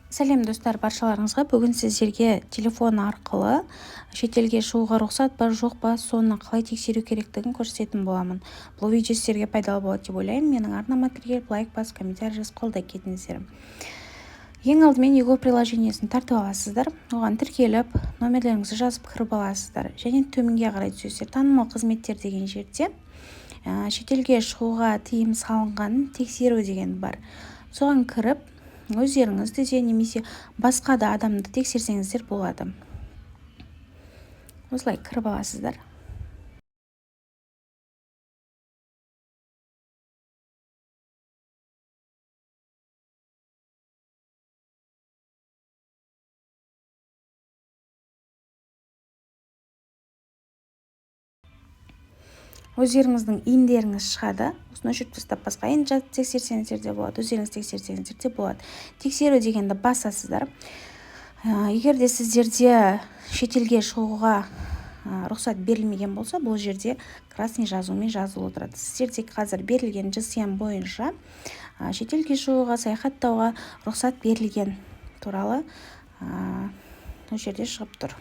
Сәлем, достар, баршаларыңызға! Бүгін сіздерге телефон арқылы шетелге шығуға рұқсат па, жоқ па, соны қалай тексеру керектігін көрсететін боламын. Бұл видео сіздерге пайдалы болады деп ойлаймын. Менің арнама тіркеліп, лайк басып, комментарий жазып, қолдай кетіңіздер. Ең алдымен eGov приложениесін тартып аласыздар. Оған тіркеліп, номерлеріңізді жазып, кіріп аласыздар және төменге қарай түсесіздер. «Танымал қызметтер» деген жерде «Шетелге шығуға тыйым салынғанын тексеру» деген бар. Соған кіріп, өздеріңізді де немесе басқа да адамды тексерсеңіздер болады. Осылай кіріп аласыздар. Өздеріңіздің ИИН-деріңіз шығады. Осыны өшіріп тастап, басқа ИИН жазып тексерсеңіздер де болады, өздеріңіз тексерсеңіздер де болады. «Тексеру» дегенді басасыздар. Егер де сіздерде шетелге шығуға рұқсат берілмеген болса, бұл жерде красный жазумен жазылып отырады. Сіздерде қазір берілген ЖСН бойынша шетелге шығуға, саяхаттауға рұқсат берілген туралы осы жерде шығып тұр.